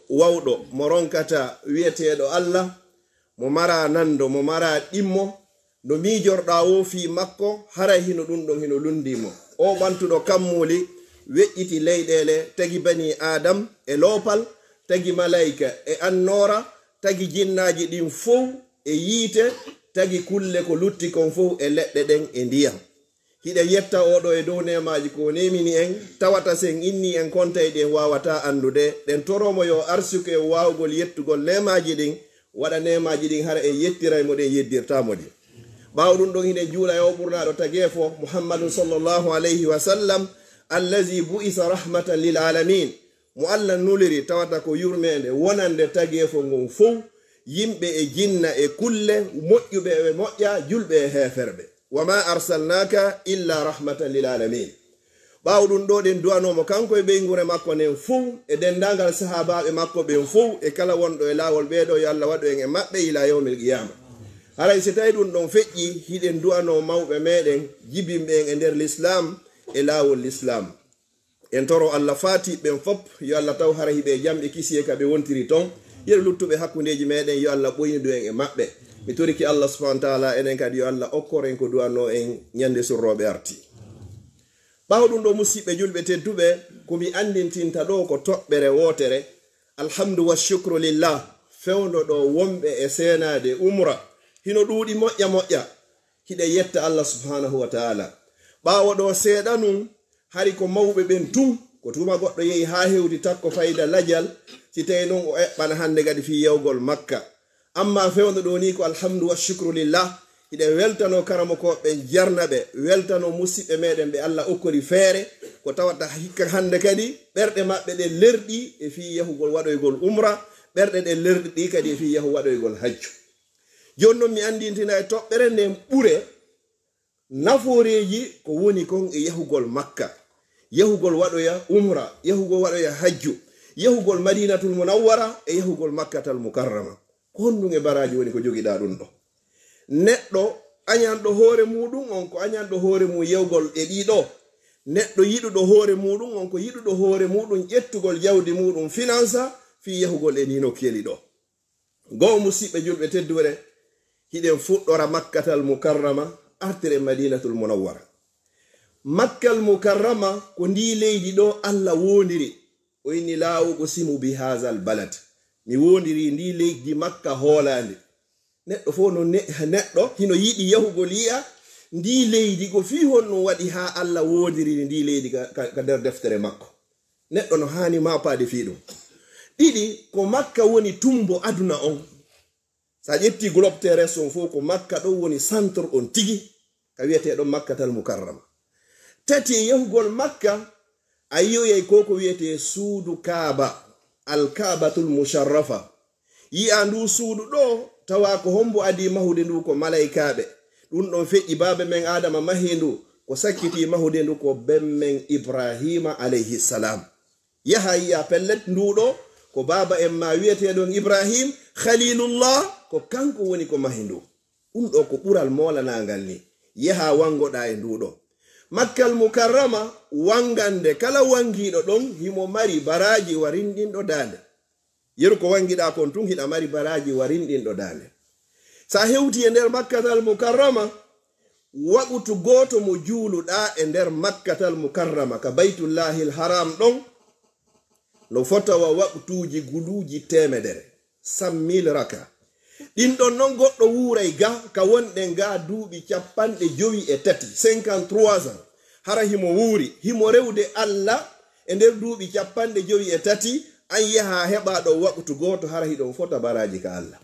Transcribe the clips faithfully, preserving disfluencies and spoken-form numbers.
Wawɗo mo ronkata wi'eteeɗo Allah, mo maraa nando, mo maraa ɗimmo, no miijorɗaa woo fii makko, haray hino ɗun ɗon hino lunndii mo. Oo ɓantuɗo kammuuli, weƴƴiti leyɗeele, tagi banii Aadam e loopal, tagi malayka e annoora, tagi jinnaaji ɗin fow e yiite, tagi kulle ko lutti kon fow e leɗɗe ɗen e ndiyan. Hiɗen yetta oo ɗoo e dow neemaaji ko o neemini en, tawata si en innii en kontay ɗi en waawataa anndude, ɗen toroo mo yo o arsuku en waawugol yettugol neemaaji ɗin, waɗa neemaaji ɗin hara en yettiray mo ɗi en yeddirtaa mo ɗi. Ɓaawo ɗun ɗon hiɗen juula e oo ɓurnaaɗo tageefo, Muhammadun sallallahu alayhi wa sallam, allazi bu'isa rahmatan lil alamin, mo Allah nuliri tawata ko yurmeende wonande tageefo ngon fow, yimɓe e jinna e kulle, moƴƴuɓe e moƴƴa, julɓe e heeferɓe. Wa ma arsalnaka illa rahmatan lil alamin. Ɓaawo ɗun ɗoo ɗen du'anoo mo kanko e ɓeynguure makko nden fow, e denndaangal sahaabaaɓe makko ɓen fow, e kala wonɗo e laawol ɓee ɗoo, yo Allah waɗu en e maɓɓe ila yawmil qiyaama. Haray si tawii ɗun ɗon feƴƴii, hiɗen du'anoo mawɓe meɗen, jibinɓe en e nder lislaam, e laawol lislaam. En toroo Allah faatiiɓe ɓen fow, yo Allah taw hara hiɓe e jam, ɓe kisiyee ka ɓe wontiri ton. Yeru luttuɓe hakkundeeji meɗen, yo Allah ɓoynidu en e maɓɓe. Mi torike Allah subhanahu wa ta'ala, enen kadi yo Allah okkor en ko du'anoo en ɲande surrooɓe arti. Ɓaawo ɗun ɗoo, musiɓɓe julɓe tedduɓe, ko mi anndintinta ɗoo ko toɓɓere wootere, alhamdu wa shukru lillah, fewndo ɗoo wonɓe e seenaade umra, hino ɗuuɗi moƴƴa moƴƴa. Hiɗen yetta Allah subhanahu wa ta'ala. Ɓaawo ɗoo seeɗa nun, hari ko mawɓe ɓen tun, ko tuma goɗɗo yehi haa hewti takko fayda lajal, si tawii non o eɓɓana hande kadi fii yahugol Makka. Amma fewndo ɗoo nii ko alhamdu wa shukru lillah, hiɗen weltanoo karamokooɓe ɓen jarna ɓe, weltanoo musiɓɓe meɗen ɓe Allah okkori feere, ko tawata hikka hande kadi ɓerɗe maɓɓe ɗen lerɗii e fii yahugol waɗoygol umra, ɓerɗe ɗen lerɗii kadi e fii yahu waɗoygol hajju. Jooni non mi anndintina e toɓɓere nden ɓure nafooreeji ko woni kon e yahugol Makka, yahugol waɗoya umra, yahugol waɗoya hajju, yahugol Madinatul Munawwara e yahugol Makkatal Mukarrama. Ko honɗun e baraaji woni ko jogiɗaa ɗun ɗoo? Neɗɗo aɲanɗo hoore muuɗum on ko aɲanɗo hoore mum yahugol e ɗii ɗoo. Neɗɗo yiɗuɗo hoore muuɗum on ko yiɗuɗo hoore muuɗum ƴettugol jawdi muuɗum finansa fii yahugol e nii nokkeeli ɗoo. Goo musiɓɓe julɓe tedduɓe, hiɗen fuɗɗora Makkatal Mukarrama, artiren Madinatul Munawwara. Makkal Mukarrama ko ndii leydi ɗoo Allah woondiri. O inni, "La uqsimu bi hazal balad." Mi woondirii ndii leydi Makka hoolaandi. Neɗɗo fow no ne-, neɗɗo hino yiɗi yahugol yi'a ndii leydi, ko fii honɗun waɗi haa Allah woondiri ndii leydi ka, ka, ka nder deftere makko. Neɗɗo no haani maapaade fii ɗun. Ɗiɗi, ko Makka woni tumbo aduna on. Sa ƴetti globe terrestre on fow, ko Makka ɗon woni centre on tigi, ka wi'etee ɗon Makkatal Mukarrama. Tati, e yahugol Makka, a yi'oyay ko ko wi'etee suudu Kaaba, Al Kaabatul Musharrafa. Yi'aa nduu suudu ɗoo, tawaa ko hombo adii mahude nduu? Ko malaykaaɓe. Ɗun ɗon feƴƴi, baaba men Aadama mahi ndu, ko sakkitii mahude ndu ko ben men Ibraahiima alayhi salaam. Yahaa yi'aa pellet nduu ɗoo, ko baaba en maa wi'eteeɗo on Ibraahiim Khaliilullah, ko kanko woni ko mahi nduu. Ɗun ɗoo ko ɓural moolanaangal nii. Yahaa wanngoɗaa e nduu ɗoo. Makkal Mukarrama, wanngande kala wanngiiɗo ɗon, himo mari baraaji wa rinɗinɗo daande. Yeru ko wanngiɗaa kon tun hiɗa mari baraaji wa rinɗinɗo daande. Sa hewtii e nder Makkatal Mukarrama, waqtu gooto mo juuluɗaa e nder Makkatal Mukarrama ka Baytullahil Haram ɗon, no fota wa waqtuuji guluuji teemedere, cent mille raka. Ɗin ɗon non goɗɗo wuuray ga, ka wonɗen ga duuɓi cappanɗe jowi e tati, cinquante-trois ans. Hara himo wuuri, himo rewde Allah e nder duuɓi cappanɗe jowi e tati, an yahaa heɓaa ɗon waqtu gooto, hara hiɗon fota baraaji ka Allah.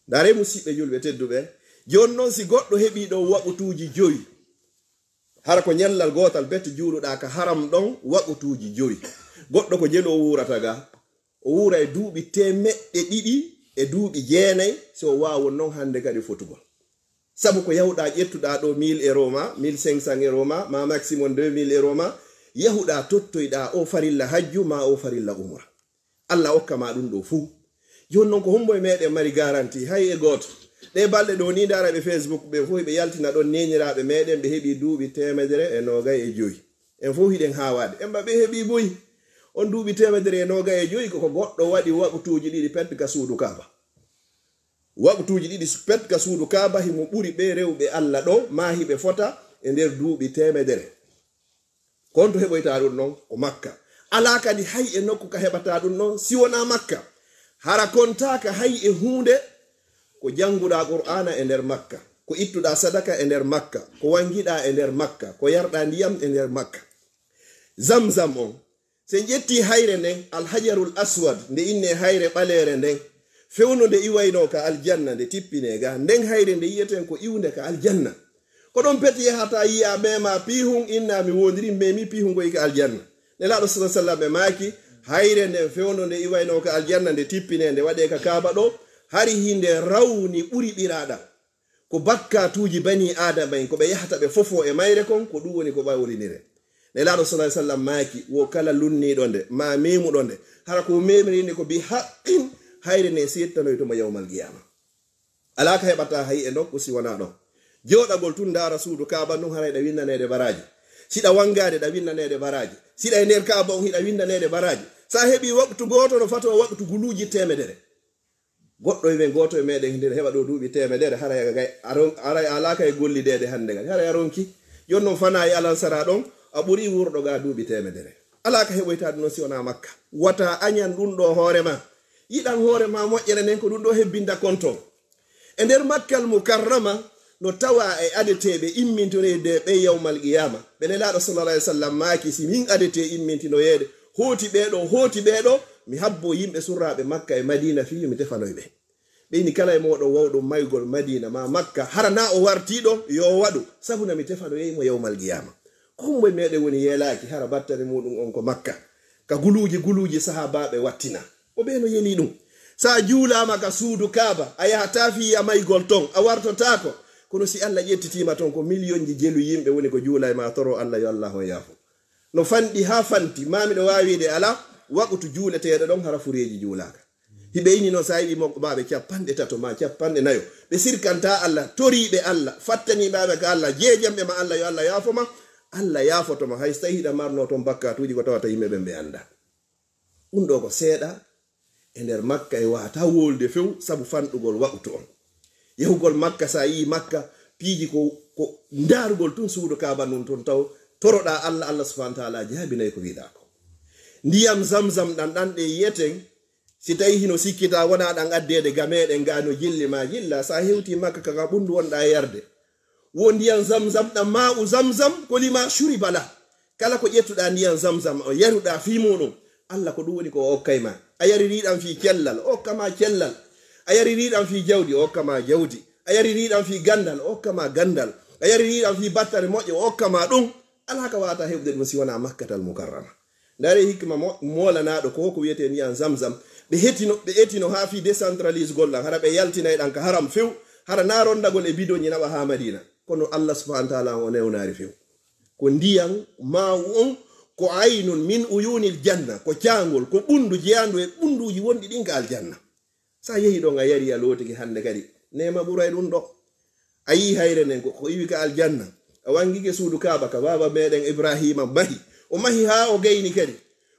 Ndaaree musiɓɓe julɓe tedduɓe, jooni non si goɗɗo heɓii ɗon waqtuuji jowi, hara ko ɲallal gootal bet juuluɗaa ka Haram ɗon waqtuuji jowi. Goɗɗo ko jelu o wuurata ga, o wuura e duuɓi teemeɗɗe ɗiɗi e duuɓi jeenay, si o waawon non hande kadi fotugol. Sabu ko yahuɗaa ƴettuɗaa ɗoo mille euro ma, mille cinq cents euro ma, ma maximum deux mille euro ma, yahuɗaa tottoyɗaa oo farilla hajju, ma oo farilla umra. Allah okka ma ɗun ɗoo fow. Jooni non ko hombo e meɗen mari garanti? Hay e gooto. Ɗee balɗe ɗoo nii ndaara ɓe Facebook ɓen fow hiɓe yaltina ɗon neeniraaɓe meɗen ɓe heɓii duuɓi teemedere e noogay e jowi. En fow hiɗen haawaade. En mba ɓe heɓii buy. On duuɓi teemedere e noogay e joyi ko ko goɗɗo waɗi waqtuuji ɗiɗi pet ka suudu Kaaba. Waqtuuji ɗiɗi pet ka suudu Kaaba himo ɓuri ɓe rewɓe Alla ɗo, maa hiɓe fota e nder duuɓi teemedere. Kon to heɓoyta ɗum non ko Makka. Alaa kadi hay e nokku ka heɓata ɗum non si wonaa Makka. Hara kontaaka hay e huunde ko jannguɗaa Qur'aana e nder Makka, ko ittuɗaa sadaka e nder Makka, ko wanngiɗaa e nder Makka, ko yarɗaa ndiyam e nder Makka. Zamzam on, si en ƴettii hayre nden, Alhajarul Aswad, nde innee hayre ɓaleere nden, fewndo nde iwaynoo ka aljanna, nde tippinee ga, nden hayre nde yi'eten ko iwnde ka aljanna. Ko ɗon peti yahata yi'a meema piihun, inna mi wondiri meemi piihun ko ika aljanna. Nelaaɗo sallallahu alaihi wasallam ɓe maaki, hayre nden fewndo nde iwaynoo ka aljanna, nde tippinee, nde waɗee ka Kaaba ɗo, hari hinde rawni ɓuri ɓiraaɗam. Ko bakkatuuji banii Aadama en, ko ɓe yahata ɓe fofoo e mayre kon, ko ɗum woni ko ɓawlinire. Nelaaɗo sallallahu alaihi wasallam maaki, wo kala lunniiɗo nde, maa meemuɗo nde, hara ko meemiri nde ko bi haqqin, hayre nde seettanoyto mo yawmal qiyaama. Alaa ka heɓata hay e nokku si wonaa ɗon. Jooɗagol tun ndaara suudu Kaaba ndun, haray ɗa winnaneede baraaji. Si ɗa wanngaade, ɗa winnaneede baraaji. Si ɗa e nder Kaaba on, hiɗa winnaneede baraaji. Sa heɓii waqtu gooto, no fatoo waqtu guluuji teemedere. Goɗɗo e men, gooto e meɗen, hinde heɓa ɗo duuɓi teemedere, haray a gay-, a ron-, haray a alaa ka e gollideede hannde kadi. Haray a ronki. Jon non fanaa e alansara ɗon, a ɓuri wurɗo ga duuɓi teemedere. Alaa ka heɓoyta ɗum non si wonaa Makka. Wata añan ɗum ɗo hoore ma. Yiɗan hoore ma moƴƴere nden ko ɗum ɗo hebbinta konto. E nder Makkal Mukarrama no tawa e adeteeɓe immintoreede ɓe yawmal qiyaama. Ɓe Nelaaɗo sallallahu alaihi wasallam maaki, si min adetee immintinoyeede, hooti ɓee ɗo, hooti ɓee ɗo, mi habbo yimɓe surraaɓe Makka e Madiina fii yo mi tefanoy ɓe. Ɓe inni kala e mooɗon wawɗo maygol Madiina maa Makka, hara naa o wartii ɗo, yo o waɗu, sabu na mi tefanoyey mo yawmal qiyaama. Ko hombo e meɗen woni yeelaaki, hara battane muuɗum on ko Makka, ka guluuji guluuji sahaabaaɓe wattina? Ko ɓe no yeli ɗum. Sa juulaama ka suudu Kaaba, a yahataa fii a maygol ton, a wartotaako. Kono si Alla ƴettitiima ton, ko miliyonji jelu yimɓe woni ko juula e ma, toro Alla yo Alla on yaafo. No fanɗi haa fanti, maa miɗo waawi wiide alaa waqtu juuleteeɗo ɗon hara fureeji juulaaka. Hiɓe inni noon, sa yiɗi moɓɓaaɓe capanɗe tato maa capanɗe nayo, ɓe sirkantaa Alla, toriiɓe Alla, fattaniiɓe aɓe ka Alla, jeejamɓe ma Alla, yo Alla yaafo ma, Alla yaafoto ma, hay so tawii hiɗa marnoo toon bakkaatuuji ko tawata yimɓe ɓen ɓe anndaa. Ɗum ɗoo ko seeɗa e nder Makka, e waawataa wowlude few sabu fanɗugol waqtu on. Yahugol Makka, sa yii Makka, piiji ko, ko ndaarugol tun suudu Kaaba ndun tun taw, toroɗaa Alla, Alla subhanahu wa taala jaabinay ko wiɗaa ko. Ndiyam Zamzam ɗan, ɗan ɗe yi'eten, si tawii hino sikkitaa wonaa ɗan addeede ga meɗen ga no jilli maa jilla, sa hewtii Makka ka, ka ɓunndu wonɗaa e yarde. Wo ndiyam Zamzam ɗam, maa'u Zamzam, ko lima shuriba lah. Kala ko ƴettuɗaa ndiyam Zamzam o yaruɗaa fii muuɗum, Alla ko ɗum woni ko o okkay ma. A yaririi ɗam fii cellal, o okka ma cellal. A yaririi ɗam fii jawdi, o okka ma jawdi. A yaririi ɗam fii ganndal, o okka ma ganndal. A yaririi ɗam fii battane moƴƴe, o okka ma ɗum. Alaa ka waawataa heɓude ɗum si wonaa Makkatal Mukarrama. Ndaaree hikma mo-, moolanaaɗo ko, ko wiyetee ndiyam Zamzam. Ɓe hetino, ɓe etino haa fii décentralisegol ɗam, hara ɓe yaltinay ɗam ka haram few, hara naa ronndagol e bidonji naɓa haa Madiina. Kono Alla subhanahu wa taala on o newnaari few. Ko ndiyam maawu on, ko aynun min uyunil janna, ko caangol, ko ɓunndu jeyaandu e ɓunnduuji wonɗi ɗin ka aljanna. Sa yehi ɗon a yari a lootike hannde kadi, neema ɓuray ɗum ɗo. A yii hayre nden ko, ko iwi ka aljanna. A wangike suudu Kaaba ka baaba meɗen Ibrahima mahi. O mahi haa o gayni kadi.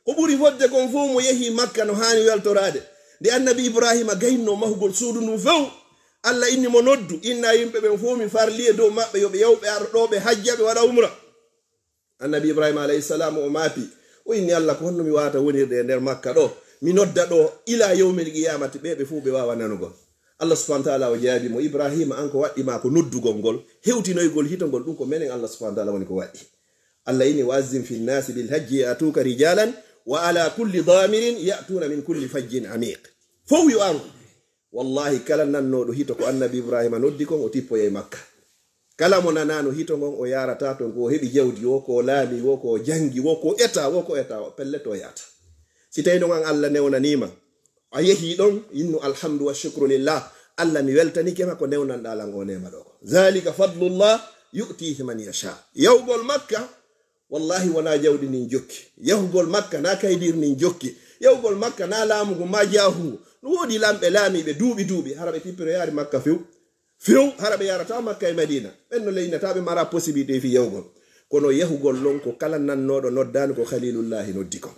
Ko ɓuri fodde kon fow mo yehi Makka no haani weltoraade. Nde annabi Ibrahima gaynno mahugol suudu ndun few, Alla inni mo noddu, inna yimɓe ɓen fow mi farli e dow maɓɓe yo ɓe yaw ɓe ar ɗo ɓe hajja ɓe waɗa umra. Annabi Ibrahima alayhi salam o maapi, o inni Alla, ko honno mi waawata wonirde e nder Makka ɗo? Mi nodda ɗo ila yawmil qiyamati, ɓe ɓe fow ɓe waawa nanugol. Alla subhanahu wa taala o jaabi mo, Ibrahima, an ko waɗɗi ma ko noddugol ngol, hewtinoygol hito ngol, ɗum ko menen Alla subhanahu wa taala woni ko waɗɗi. Alla inni, wa azzin fi nnasi bil hajji ya'tuka rijalan wa ala kulli damirin ya'tuna min kulli fajjin amiq. Fow yo aru. Wallahi, kala nannooɗo hito ko annabi Ibrahima noddi kon, o tippoyay Makka. Kala mo nanaano hito ngon, o yaarataa ton, ko o heɓi jawdi, wo ko o laami, wo ko o janngi, wo ko o eta, wo ko o eta, o pellet o yaata. Si tawi non an Alla newnaniima, a yehi ɗon, innu alhamdu wa shukru lillah, Alla mi weltanike ma ko newnanɗaa lan o neema ɗo ko. Zalika fadlullah yu'tihi man yasha. Yawgol Makka, wallahi, wonaa jawdi ndin jokki. Yahugol Makka, naa kaydiir ndin jokki. Yahugol Makka, naa laamu ngu, maa jaahu ngu. No woodi lamɓe laamiiɓe duuɓi duuɓi, hara ɓe tippiroyaari Makka few. Few, hara ɓe yarataa Makka e Madiina. Ɓen no leynataa ɓe maraa possibilité fii yahugol. Kono yahugol ɗon ko kala nannooɗo noddaani ko Khalilullahi noddi kon.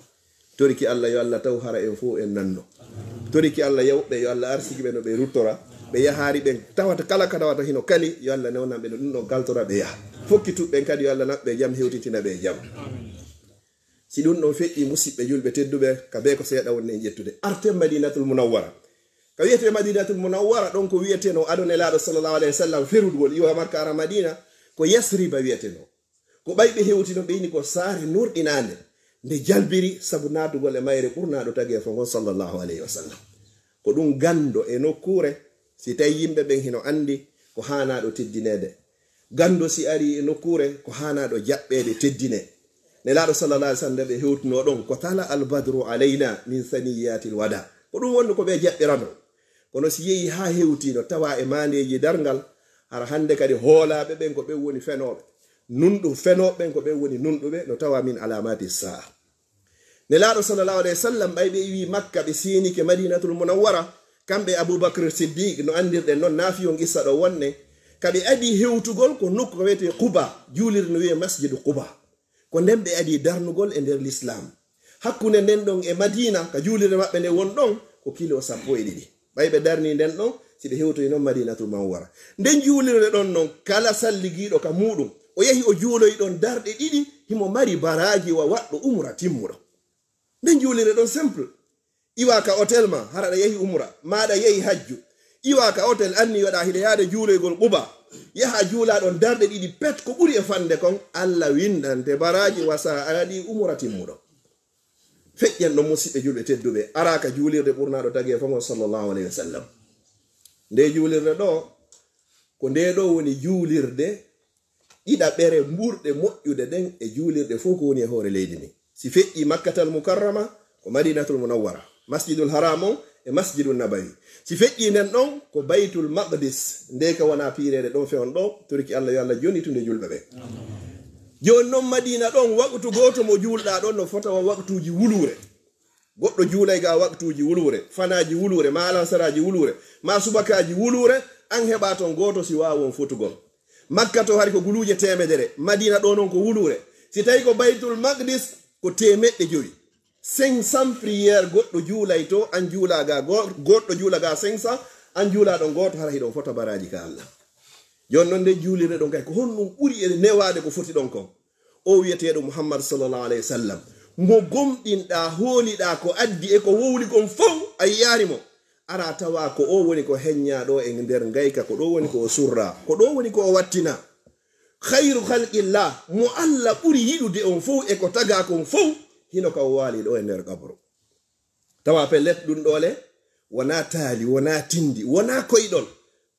Toriki Allah yo Allah taw hara en fof en nanno. Toriki Allah yawɓe yo Allah arsiki ɓe no ɓe ruttora. Ɓe yahaari ɓen tawata kala ka tawata hino kali yo Allah newnan ɓe no ɗum ɗon kaltora ɓe yaha. Fokki tuɓɓen kadi yo Allah naɓɓe jam hewtitina ɓe jam. Si ɗum ɗon feƴƴi musiɓɓe julɓe tedduɓe ka bee ko seeɗa wonni en ƴettude. Arten Madinatul Munawwara. Ka wiyetee Madinatul Munawwara ɗon ko wiyeteno ado Nelaaɗo sallallahu alayhi wa sallam ferugol iwa Makka ara Madina ko Yasriba wiyeteno. Ko ɓay ɓe hewtino ɓe ini ko saare nurɗinaande nde jalbiri sabu naatugol e mayre ɓurnaaɗo tageefo ngon sallallahu alayhi wa sallam. Ko ɗum ganndo e nokkuure si tawi yimɓe ɓen hino anndi ko haanaaɗo teddineede. Ganndo si arii e nokkuure ko haanaaɗo jaɓɓeede teddinee. Nelaaɗo sallallahu alayhi wa sallam nde ɓe hewtunoo ɗon ko tala al badru alayna min saniyyatil wada. Ko ɗum wonno ko ɓe jaɓɓirano. Kono si yehi haa hewti no tawa e maandeeji darngal, hara hannde kadi hoolaaɓe ɓen ko ɓen woni fenooɓe. Nunɗu fenooɓe ɓen ko ɓen woni nunɗuɓe no tawa min alaamaati saa. Nelaaɗo sallallahu alayhi wa sallam ɓay ɓe iwi Makka ɓe seenike Madinatul Munawwara, kamɓe Abubakr Siddiq no anndirɗen non naafiyon qissa ɗo wonne, ka ɓe adii hewtugol ko nokku ko wiyetee Quba, juulirde no wiyee Masjidu Quba. Ko nden ɓe adii darnugol e nder Lislaam. Hakkunde nden ɗon e Madina, ka juulirde maɓɓe nden won ɗon, ko kilo sappo e ɗiɗi. Ɓay ɓe darnii nden ɗon, si ɓe hewtoyi non Madinatul Munawwara. Nden juulirde ɗon non, kala salligiiɗo ka muuɗum, o yahi o juuloyi ɗon darɗe ɗiɗi, himo mari baraaji wa waɗɗo umra timmuɗo. Nden juulirde ɗon simple. Iwa ka hotel ma, hara ɗa yahi umra, maa ɗa yahi hajju. Iwa ka hotel anniyoɗa hiɗa yaade juuloygol Quba. Yaha juula ɗon darɗe ɗiɗi pet ko ɓuri e fande kon, Allah windante baraaji wa sa aɗi umra timmuɗo. Feƴƴen ɗon musiɓɓe julɓe tedduɓe, ara ka juulirde ɓurnaaɗo tageefo ngon sallallahu alayhi wa sallam. Nde juulirde ɗo, ko nde ɗo woni juulirde ɗiɗaɓere ɓurɗe moƴƴude ɗen e juulirɗe fof ko woni e hoore leydi ndi. Si feƴƴi Makkatal Mukarrama, ko Madinatul Munawwara, Masjidul Haram on e Masjidul Nabawi. Si feƴƴi nden ɗon, ko Baytul Maqdis, nde ka wona piireede ɗon fewon ɗo, toriki Allah yo Allah jonnitunde julɓe ɓe. Jooni non Madina ɗon, waqtu gooto mo juulɗa ɗon no fota wa waqtuuji wuluure. Goɗɗo juulay ga waqtuuji wuluure, fanaaji wuluure, ma alansaraaji wuluure, ma subakaaji wuluure, an heɓa ton gooto si waawon fotugol. Makka to hari ko guluuje teemedere, Madina ɗo non ko wuluure. Si tawi ko Baytul Maqdis ko teemeɗɗe jowi. Cinq cents prière goɗɗo juulay to, an juula ga go-, goɗɗo juula ga cinq cents, an juula ɗon gooto hara hiɗon fota baraaji ka Allah. Jooni non nde juulirde ɗon kay ko honɗum ɓuri e newaade ko foti ɗon kon? O wiyeteeɗo Muhammad sallallahu alayhi wa sallam, mo gomɗinɗa, hooliɗa ko addi e ko wowli kon fow a yiyaari mo. Ara tawa ko o woni ko heññaa ɗo e nder ngayka, ko ɗo woni ko o surra, ko ɗo woni ko o wattina. Khayru khalqillah, mo Allah ɓuri yiɗude on fow e ko taga kon fow, hino ka o waali ɗo e nder qabru. Tawa pellet ɗum ɗoole, wona taali, wona tindi, wona koyɗol.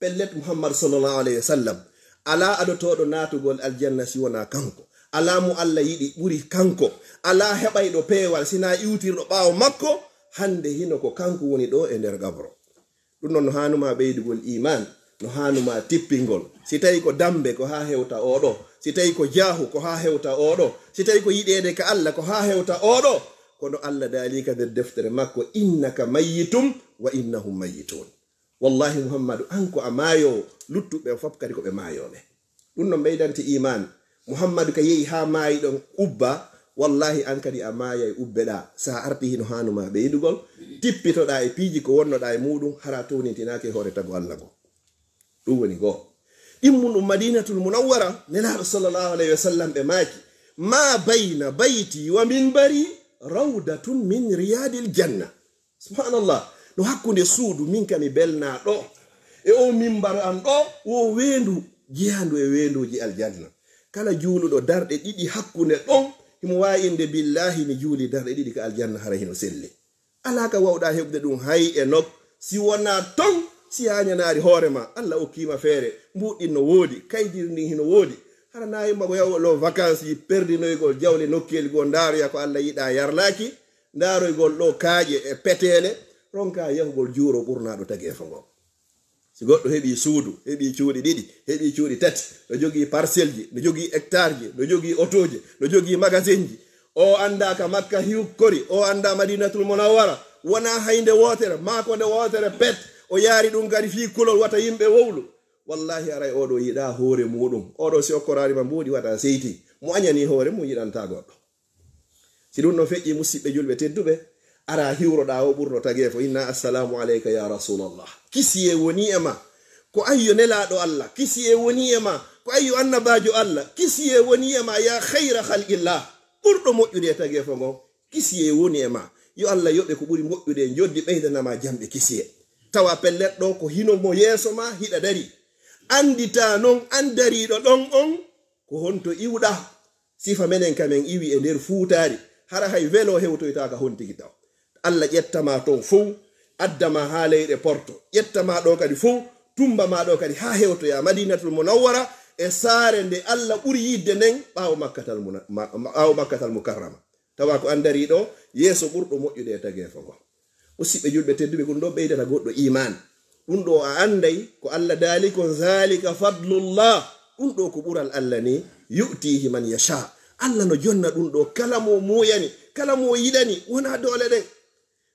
Pellet Muhammad sallallahu alayhi wa sallam, alaa adotooɗo naatugol aljanna si wona kanko. Alaa mo Allah yiɗi ɓuri kanko. Alaa heɓayɗo peewal sina iwtirɗo ɓaawo makko. Hannde hino ko kanko woni ɗo e nder qabru. Ɗum noon no haanuma ɓeydugol iman, no haanuma tippingol. Si tawi ko dambe, ko haa hewta oɗo. Si tawi ko jaahu, ko haa hewta oɗo. Si tawi ko yiɗeede ka Allah, ko haa hewta oɗo. Kono Allah daali ka nder deftere makko, "Innaka mayyitum wa innahum mayyitun." Wallahi Muhammadu, an ko a maayoowo, luttuɓe fof kadi ko ɓe maayooɓe. Ɗum noon ɓeydante iman. Muhammadu ka yehi haa maayi ɗon ubba, wallahi an kadi a maayay ubbeɗa. Sa arti hino haanuma ɓeydugol, tippitoɗa e piiji ko wonnoɗa e muɗum, hara townintinaake e hoore tago Allah ngo. Ɗum woni goo. Ɗimmun ɗum Madinatul Munawwara, Nelaaɗo sallallahu alayhi wa sallam ɓe maaki, "Ma bayna bayti wa minbari rawdatun min riyadil janna." Subhanallah, no hakkunde suudu min ka mi belnaa ɗo e o mimbar an ɗo, wo weendu jeyaandu e weenduuji aljanna. Kala juuluɗo darɗe ɗiɗi hakkunde ɗon, himo waawi innde, "Billahi, mi juuli darɗe ɗiɗi ka aljanna, hara hino selli." Alaa ka wawɗa heɓude ɗum hay e nok, si wonaa ton, si a ñanaari hoore ma, Allah okkiima feere, mbuuɗɗin no woodi, kaydir ndin hino woodi. Hara na yimma ko yawo lo vacances yi perdinoygol jawle nokkeeli goo, ndaaroya ko Allah yiɗa yarlaaki, ndaaroygol ɗo kaaƴe e peteele, ronka yahugol juuro ɓurnaaɗo tageefo ngo. Si goɗɗo heɓi suudu, heɓi cuuɗi ɗiɗi, heɓi cuuɗi tati, no jogii parcelle ji, no jogii hectare ji, no jogii otooji, no jogii magasin ji, o annda ka Makka hiukkori, o annda Madinatul Munawwara, wona hay nde wootere, maa ko nde wootere pet, o yaari ɗum kadi fii kulol wata yimɓe wowlu. Wallahi aray oɗo yiɗa hoore muɗum. Oɗo si okkoraari ma mbuuɗi wata seyti. Mo añani hoore mum yiɗanta goɗɗo. Si ɗum no feƴƴi, musiɓɓe julɓe tedduɓe, ara hiwroɗaa o ɓurɗo tageefo, inna: "Assalamu alayka ya Rasulallah." Kisiyee woni e ma. Ko ayyo Nelaaɗo Allah. Kisiyee woni e ma. Ko ayyo Annabaajo Allah. Kisiyee woni e ma, ya khayra khalqillah. Ɓurɗo moƴƴude e tageefo ngon. Kisiyee woni e ma. Yo Allah yoɓe ko ɓuri moƴƴude e njoddi, ɓeydana ma jamɗe kisiyee. Tawa pellet ɗo ko hino mo yeeso ma hiɗa dari. Anndita non an dariiɗo ɗon on, ko honto iwɗa? Sifa menen ka men iwi e nder fuutaari, hara hay welo hewtoytaaka hontigi taw. Allah ƴettama ton fow, addama haa leyɗe Porto, ƴettama ɗo kadi fow, tumbama ɗo kadi haa hewtoya Madinatul Munawwara e saare nde Allah ɓuri yidde nden ɓaawo Makkatal Muna-, ma-, ma-, ɓaawo Makkatal Mukarrama. Tawa ko an dari ɗo yeeso ɓurɗo moƴƴude e tageefo ngo. Musiɓɓe julɓe tedduɓe, ɗum ɗo ɓeydata goɗɗo iman. Ɗum ɗo a anday ko Allah daali kon, "Zalika fadlullah." Ɗum ɗo ko ɓural Allah ni, "Yu'tihi man yasha." Allah no jonna ɗum ɗo kala mo muuyani, kala mo yiɗani, wona doole ɗen.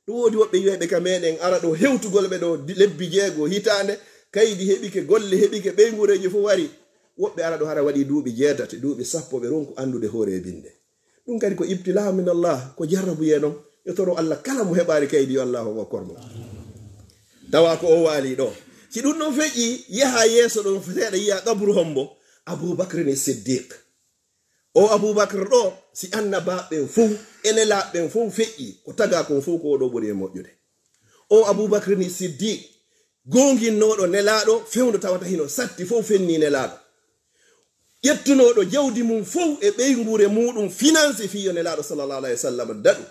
Ɗum woodi woɓɓe yi'ayɓe ka meɗen ara ɗo hewtugol ɓe ɗo di-, lebbi jeego hitaande, kaydi heɓike, golle heɓike, ɓeyngureeji fof wari. Woɓɓe ara ɗo hara waɗi duuɓi jeetati, duuɓi sappo, ɓe ronku andude hoore e binde. Ɗum kadi ko ibtilaa min Allah, ko jarrabuye non. Yo toro Allah kala mo heɓaari kaydi, yo Allah on okkor mo. Tawa ko o waali ɗo. Si ɗum ɗon feƴƴi, yaha yeeso ɗon seeɗa, yiya qabru hombo? Abu Bakr ni Siddiq. O Abu Bakr ɗo, si annabaaɓe ɓen fow, e nelaaɓe ɓen fow feƴƴi, ko taga kon fow ko o ɗo ɓuri e moƴƴude. O Abu Bakr ni Siddiq, goonginnooɗo Nelaaɗo, fewndo tawata hino satti fow fenni Nelaaɗo. Ƴettunooɗo jawdi mum fow e ɓeynguure muɗum, finance fii yo Nelaaɗo sallallahu alayhi wa sallam daɗu.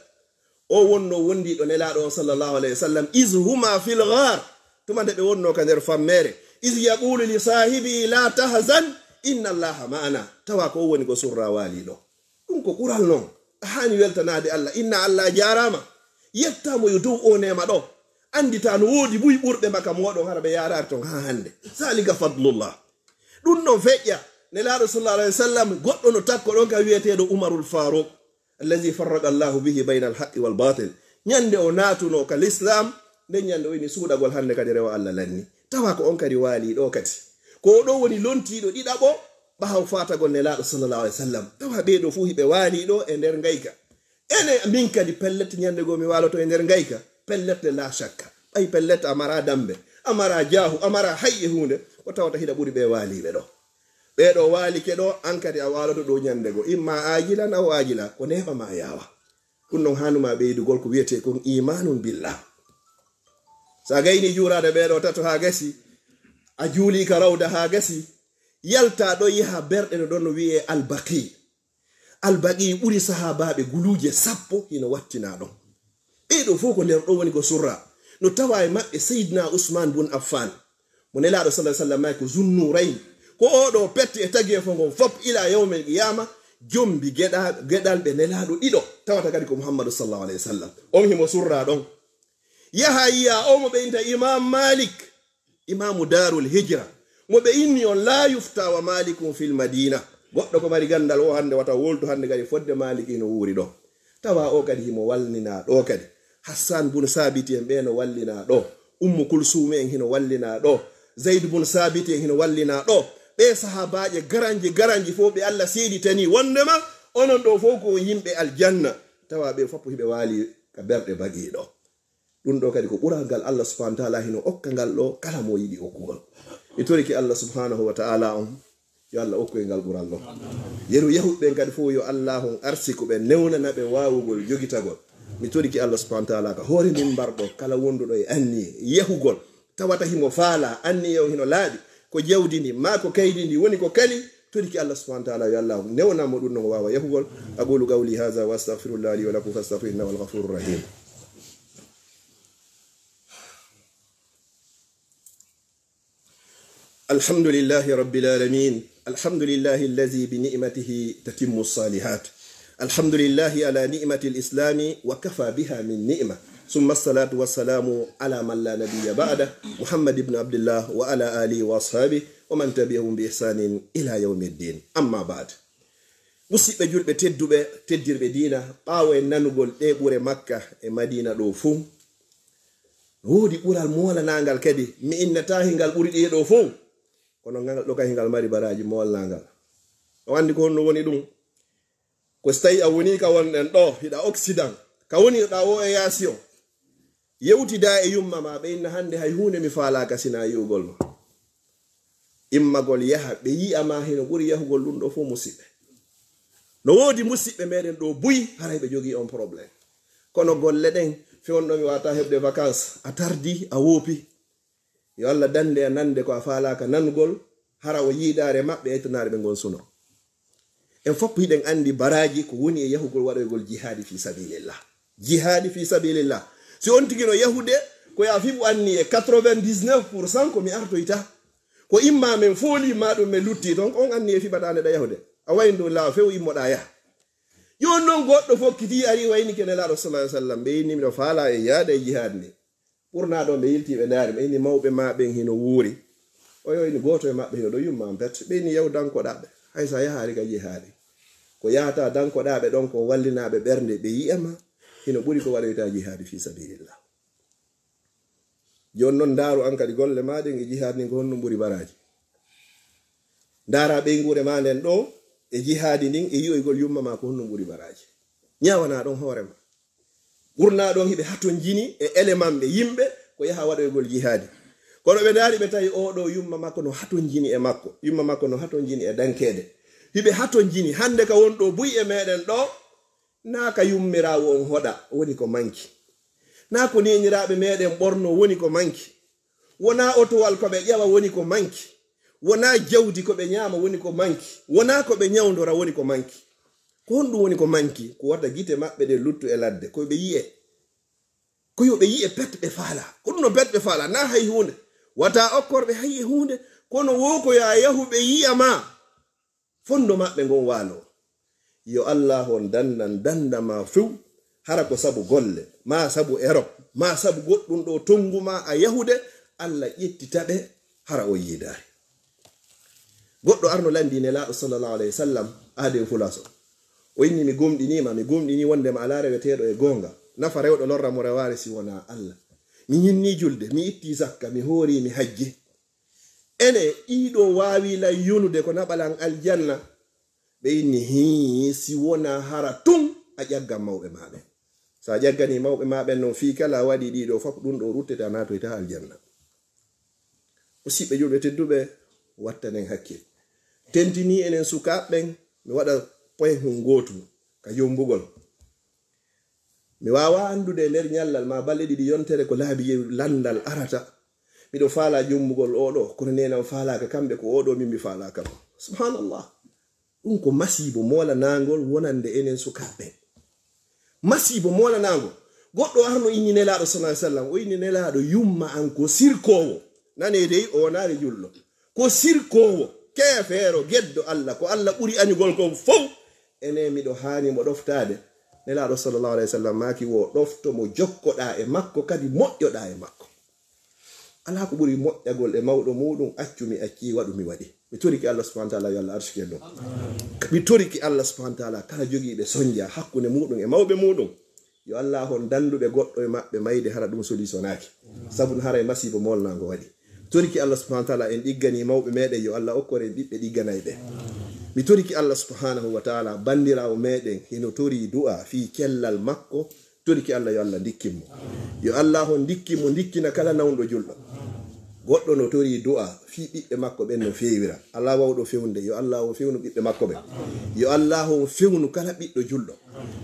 O wonno wondiiɗo Nelaaɗo on sallallahu alayhi wa sallam, "Iz huma fil ghar." Tuma nde ɓe wonno ka nder fammeere, "Iz yaqulu li sahibi la tahzan, inna Allaha ma'ana." Tawa ko o woni ko surra waali ɗo. Ɗum ko ɓural non. A haani weltanaade Allah. Inna Allah jaaraama. Yettaamo yo dow o neema ɗo. Anndita no woodi buy ɓurɓe ma ka mooɗon, hara ɓe yaaraari ton haa hannde. Zalika fadlullah. Ɗum ɗon feƴƴa. Nelaaɗo sallallahu alayhi wa sallam, goɗɗo no takko ɗon ka wi'eteeɗo Umarul Faruq, allazi farraqa Allahu bihi bayna al-haqqi wal batil. Ñande o naatuno ka l'islam, nden ñande o ini suuɗagol hannde kadi rewa Allah lanni. Tawa ko on kadi waali ɗo kadi. Ko o ɗo woni lontiiɗo ɗiɗaɓo ɓaawo faatagol Nelaaɗo sallallahu alayhi wa sallam. Tawa ɓee ɗo fof hiɓe waali ɗo e nder ngayka. Ene min kadi pellet ñande goo mi waaloto e nder ngayka. Pellet de la shakka. Ɓay pellet a mara dambe, a mara jaahu, a mara hay e huunde, ko tawata hiɗa ɓuri ɓe waaliiɓe ɗo. Ɓee ɗo waalike ɗo, an kadi a waaloto ɗo ñande goo. Imma aajilan aw aajila, ko neeɓa ma yaawa. Ɗum non haanuma ɓeydugol ko wiyetee kon imanun billah. Sa gayni juuraade ɓee ɗo tato haa gasi, a juuli ka rawda haa gasi, yalta ɗo yaha berɗe no ɗon no wiyee Albaqi. Albaqi ɓuri sahaabaaɓe guluuje sappo hino wattinaa ɗon. Ɓee ɗo fof ko nder ɗo woni ko surra. No tawa e maɓɓe Seydina Usman bun Affan. Mo Nelaaɗo sallallahu alaihi wasallam maaki ko Zunnurayn. Ko o ɗo petti e tageefo ngon fop ila yawmil qiyama, jombi geɗa-, geɗalɓe Nelaaɗo ɗiɗo. Tawata kadi ko Muhammadu sallallahu alaihi wasallam. On himo surra ɗon. Yaha yiya o mo ɓe inta Imam Malik, Imamu Darul Hijra. Mo ɓe inni on, "La yufta wa Malikun fil Madina." Goɗɗo ko mari gandal o hande wata woltu hande kadi fodde Malik ino wuuri ɗo. Tawa o kadi himo wallina ɗo kadi. Hassan bun Sabiti en ɓe no wallina ɗo. Ummu Kulsum en hino wallina ɗo. Zaid bun Sabiti en hino wallina ɗo. Ɓe sahabaje garanji garanji fof ɓe Allah seeditani wondema onon ɗo fof ko yimɓe aljanna. Tawa ɓe fof hiɓe waali ka berɗe bagi ɗo. Ɗum ɗo kadi ko ɓural ngal Allah subhanahu wa ta'ala hino okka ngal ɗo kala mo yiɗi okkugol. Mi toriki Allah subhanahu wa ta'ala on, yo Allah okku en ngal ɓural ɗo. Yeru yahuɓe ɓen kadi fof yo Allah on arsiku ɓe, newnana ɓe waawugol jogitagol. Mi toriki Allah subhanahu wa ta'ala ka hoore mimbar ɗo, kala wonduɗo e anniye yahugol, tawata himo faala, anniye on hino laaɓi, ko jawdi ndi, maa ko kaydi ndi woni ko kali, toriki Allah subhanahu wa ta'ala yo Allah on newnan mo ɗum no o waawa yahugol. أقول قولي هذا وأستغفر الله لي ولكم فاستغفروه إنه هو الغفور الرحيم. الحمد لله رب العالمين. الحمد لله الذي بنعمته تتم الصالحات. الحمد لله على نعمة الإسلام وكفى بها من نعمة. ثم الصلاة والسلام على من لا نبي بعده، محمد بن عبد الله وعلى آله وأصحابه ومن تبعهم بإحسان إلى يوم الدين. أما بعد. Musiɓɓe julɓe tedduɓe, teddirɓe diina, ɓaawo en nanugol ɗe ɓure Makka e Madina ɗo fuu, no woodi ɓural moolanaangal kadi, mi innataahi ngal ɓuri ɗee ɗo fow. Kono ngal ɗo kay ngal mari baraaji moolanaangal. O anndi ko honno woni ɗum? Ko so tawi a woni ka wonɗen ɗo, hiɗa Occident, ka woni ɗa o e yaasi o, yewtida e yumma ma, ɓe inna hannde hay huunde mi faalaaka sina yi'ugol ma. Immagol yaha, ɓe yi'a ma hino ɓuri yahugol ɗum ɗo fof musiɓɓe. No woodi musiɓɓe meɗen ɗo buy, haray ɓe jogii on problème. Kono golle ɗen, fewndo mi wata heɓde vacances, a tardi, a woopi. Yo Allah dande a nande ko a faalaaka nanugol, hara o yiidaare maɓɓe e tanaare ɓe ngon suno. En fof hiɗen anndi baraaji ko woni e yahugol waɗoygol jihaadi fi sabilillah. Jihaadi fi sabilillah. Si on tigi no yahude, ko ya fiɓu anni e quatre-vingt-dix-neuf pour cent ko mi artoyta. Ko imma men fooli ma ɗum men lutti ton, on anni e fiɓataande ɗa yahude. A wayin dow laaw few immoɗa yaha. Yo non goɗɗo fokkiti ari wayni ke Nelaaɗo sallallahu alaihi wasallam, ɓe inni miɗo faala e yaada e jihaad ni. Ɓurna ɗon ɓe yilti ɓe ndaari, ɓe inni mawɓe ma ɓen hino wuuri. O yo ini gooto e maɓɓe hino ɗo yumma am pet. Ɓe inni yaw dankoɗa ɓe. Hay sa yahaari ka jihaadi. Ko yahata dankoɗa ɓe ɗon ko wallinaɓe ɓernde ɓe yi'a ma. Hino ɓuri ko waɗoyta jihaadi fi sabilillah. Jon non ndaaru an kadi golle ma ɗen e jihaadi ndin ko honɗum ɓuri baraaji. Ndaara ɓeynguure ma nden ɗo e jihaadi ndin e yi'oygol yumma ma ko honɗum ɓuri baraaji. Ñaawana ɗon hoore ma. Ɓurna ɗon hiɓe hatonjini e elemanɓe yimɓe ko yaha waɗoygol jihaadi. Kono ɓe ndaari ɓe tawi oɗo yumma makko no hatonjini e makko. Yumma makko no hatonjini e dankeede. Hiɓe hatonjini hannde ka won ɗo buy e meɗen ɗo. Naa ka yummiraawo on hoɗa woni ko manki. Naa ko neeniraaɓe meɗen ɓorno woni ko manki. Wonaa otowal ko ɓe ƴewa woni ko manki. Wonaa jawdi ko ɓe ñaama woni ko manki. Wonaa ko ɓe ñawndora woni ko manki. Ko honɗum woni ko manki? Ko wata gite maɓɓe ɗe luttu e ladde. Ko ɓe yi'e. Ko yo ɓe yi'e pet ɓe faala. Ko ɗum no pet ɓe faala. Naa hay huunde. Wata okkor ɓe hay e huunde. Kono wo ko ya yahu ɓe yi'a ma. Fondo maɓɓe ngon waalo. Yo Allah on dandan danda ma few, hara ko sabu golle, ma sabu Europe, ma sabu goɗɗum ɗo tongu ma a yahude, Allah ƴettita ɓe, hara o yiidaari. Goɗɗo arno landi Nelaaɗo sallallahu alaihi wasallam, aade fulaso. O inni mi gomɗinima, mi gomɗini wondema alaa reweteeɗo e goonga. Nafa rewɗo lorra mo rewaare si wonaa Allah. Mi ñinni julde, mi itti zakka, mi hoori, mi hajji. Ene ɗiɗo waawi lan yonude ko naɓalan aljanna? Ɓe inni, hii, si wonaa hara tun a ƴaggan mawɓe ma ɓen. Sa ƴaggani mawɓe ma ɓen non fii kala a waɗi ɗiɗo fof ɗum ɗo ruttete a naatoyta aljanna. Musiɓɓe julɓe tedduɓe, wattanen hakkil. Tentini enen sukaaɓe ɓen, mi waɗa poye hun gootu ka yombugol. Mi waawaa anndude e nder ñallal ma balɗe ɗiɗi yontere ko laabi jeewi lanndal arata. Miɗo faalaa jommugol oo ɗoo, kono neenam faalaaka kamɓe, ko oo ɗoo min mi faalaa kam. Subhanallah. Ɗum ko masiibo moolanaangol wonande enen sukaaɓe. Masiibo moolanaangol. Goɗɗo arno inni Nelaaɗo sallallahu alaihi wasallam, o inni Nelaaɗo yumma an ko sirkoowo. Nanee dey, o wonaali julɗo. Ko sirkoowo, keefeero, geddo Allah, ko Allah ɓuri añugol kon fow. Ene miɗo haani mo ɗoftaade. Nelaaɗo sallallahu alaihi wasallam maaki wo ɗofto mo jokkoɗaa e makko, kadi moƴƴoɗaa e makko. Alaa ko ɓuri moƴƴagol e mawɗo muɗum, accu mi acci, waɗu mi waɗi. Mi toriki Allah subhanahu wa ta'ala yo Allah arsuki en ɗum. Mi toriki Allah subhanahu wa ta'ala kala jogiiɓe sonja hakkunde muɗum e mawɓe muɗum. Yo Allah on danduɓe goɗɗo e maɓɓe mayde hara ɗum solutionaaki. Sabu no haray masiibo molnaango waɗi. Toriki Allah subhanahu wa ta'ala en ɗiggani mawɓe meɗen yo Allah okkor en ɓiɓɓe ɗigganay ɓe. Mi toriki Allah subhanahu wa ta'ala bandiraawo meɗen hino tori du'a fii cellal makko. Toriki Allah yo Allah ndikkin mo. Yo Allah on ndikkin mo ndikkina kala nawɗo julɗo. Goɗɗo no tori du'a fii ɓiɓɓe makko ɓen no feewira. Allah wawɗo fewnde yo Allah on fewnu ɓiɓɓe makko ɓen. Yo Allah on fewnu kala ɓiɗɗo julɗo.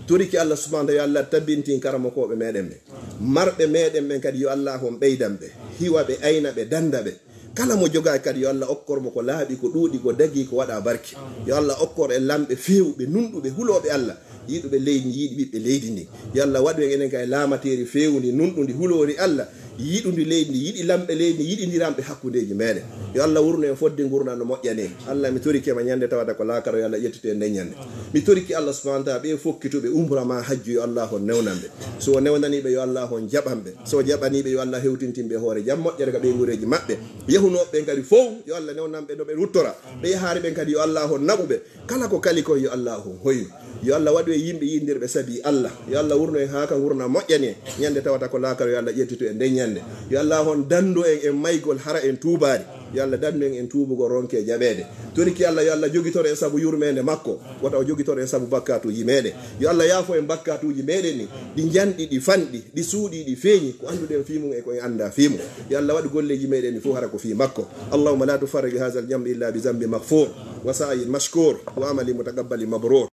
Toriki Allah subhanahu wa ta'ala yo Allah tabbintin karamokooɓe meɗen ɓen. Marɓe meɗen ɓen kadi yo Allah on ɓeydan ɓe, hiwa ɓe, ayna ɓe, danda ɓe. Kala mo jogaaki kadi yo Allah okkor mo ko laaɓi, ko ɗuuɗi, ko dagi, ko waɗa barke. Yo Allah okkor en lamɓe feewɓe, nunɗuɓe, hulooɓe Allah, yiɗuɓe leydi ndi, yiɗi ɓiɓɓe leydi ndi. Yo Allah waɗu en enen kay laamateeri feewndi, nunɗundi, huloori Allah, yiɗundi leydi ndi, yiɗi lamɓe leydi ndi, yiɗindiranɓe hakkundeeji meɗen. Yo Allah wurnu en fodde ngurndan no moƴƴani en. Allah, mi torike ma ñande tawata ko laakara, yo Allah ƴettite en nden ñande. Mi toriki Allah subhanahu wa ta'ala ɓe fokkituɓe umra ma hajju, yo Allah on newnan ɓe. So o newnani ɓe, yo Allah on jaɓan ɓe. So o jaɓani ɓe, yo Allah hewtintin ɓe hoore jam moƴƴere ka ɓeyguureeji maɓɓe. Yahunooɓe ɓen kadi fow, yo Allah newnan ɓe no ɓe ruttora. Ɓe yahaari ɓen kadi, yo Allah on naɓu ɓe. Kala ko kali kon, yo Allah on hoynu. Yo Allah waɗu en yimɓe yiɗndirɓe sabi Allah. Yo Allah wurnu en haa ka ngurndan moƴƴani en. Ñande tawata ko laakara, yo Allah ƴettito en nden ñande. Yo Allah on dandu en e maygol hara en tuubaali. Yo Allah dandu en e tuubugol, ronke jaɓeede. Toriki Allah, yo Allah jogitoro en sabu yurmeende makko. Wota o jogitoro en sabu bakkaatuuji meeɗen. Yo Allah yaafo en bakkaatuuji meeɗen ɗi. Ɗi njanɗi, ɗi fanɗi, ɗi suuɗi, ɗi feeñi. Ko annduɗen fii mum e ko en anndaa fii mum. Yo Allah waɗu golleeji meeɗen ɗi fof hara ko fii makko. اللهم لا تفرق هذا الجمع إلا بذنب مغفور وسعي مشكور وعمل متقبل مبرور.